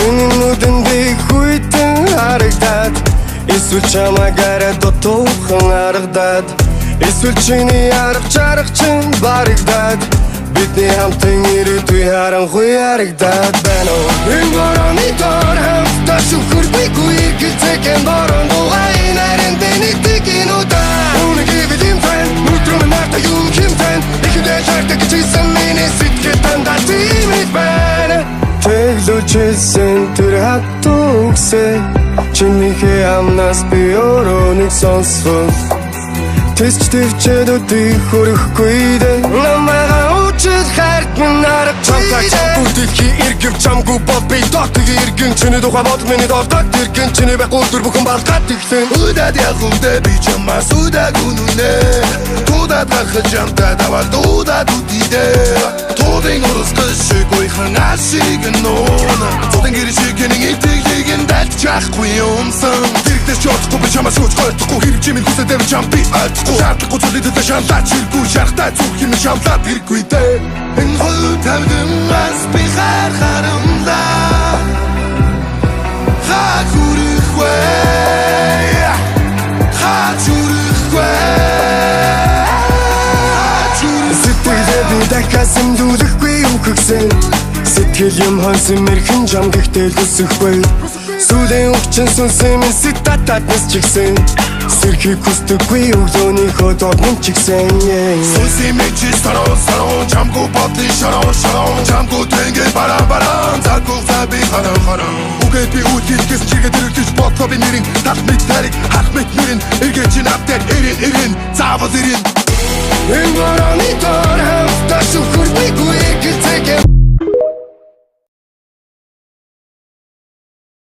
Чиний нүдэнд би хүйтэн харагдаад, эсвэл чамайг арай дутуухан аргадаад, эсвэл чиний арга чарга чинь барагдаад, бидний хамтын ирээдүй харанхуй харагдаад байна уу? Энэ борооны дор хамтдаа шүхэрбигүй эргэлзээхэн борон дуугай нарийн дэний тгинүүдээ. Үнэ гэвэл юм тань, өдрөө надад юм хэмтэн. Ихэндээ хайртай гэж хэлсэн миний сэтгэл дандаа тийм л байна. Тэглүүч хэлсэн тэр хатуу үгсээ чинийхээ амнаас би өөрөө нэг сонсвол Тэсч твчээд өдий хөрөхгүй дээ. Намайг уучил хайрт минь арга. Чамтай чамгүй дэлхий эргэв, чамгүй бол би дотог иргэн. Чиний тухай бодол миний толгойд тэргэн. Чиний байхгүй өдөр бүхэн балгаад тэглэн. Удаад яг үндэ би чамаас удааг үнэнэ. Туудаад гарахад чамтай даваад дуудаад үдидэ. Туудын урсгал шиг уйхан ашиг нууна. Цудын гэр шиг хэнэн итгэлийг нь дальчихгүй юмсан. Тэрэгдэж чадахгүй би чамаас юуч гойтохгүй. Хэрэг чимээ хүсээд дэв чам би ойлгохгүй. Шаардлагагүй зүйлийг төлөө шаналлаач хэрэггүй. Шарахтай зүрх юм шамлаад хэрэггүй дээ. Энэ хөл тавьдангаас би хар харамлаа. Хаа хүрэх вэ? Хаа хүрэх вэ? Сэтгэлээ би дахиад сэмлүүлэхгүй үхэгсэн. Сэтгэл юм хонсон мэрхэн жам гэхдээ л өсөхгүй. Сүлийн өвчин сүнсэн минь сэтатад нисчихсэн. Сэрхийг хүсдэггүй өглөөнийхөө дод минь ч гисэн. Сүнсийн мэд саруу саруу. Чамгүй бодлын шаруу шаруу. Чамгүй тэнгээ бараа бараа. Заггүй за би харан харан. Үгээд би үтгэхээс чигээ дэрэгдэж бодлоо би нэрин. Тал мэт тариг хах мэт нэрин. Эргээ чи надад эрин эрин. Заавал эрин. Энэ борооны дор хамтдаа шүхэрбигүй эргэлзээхэн.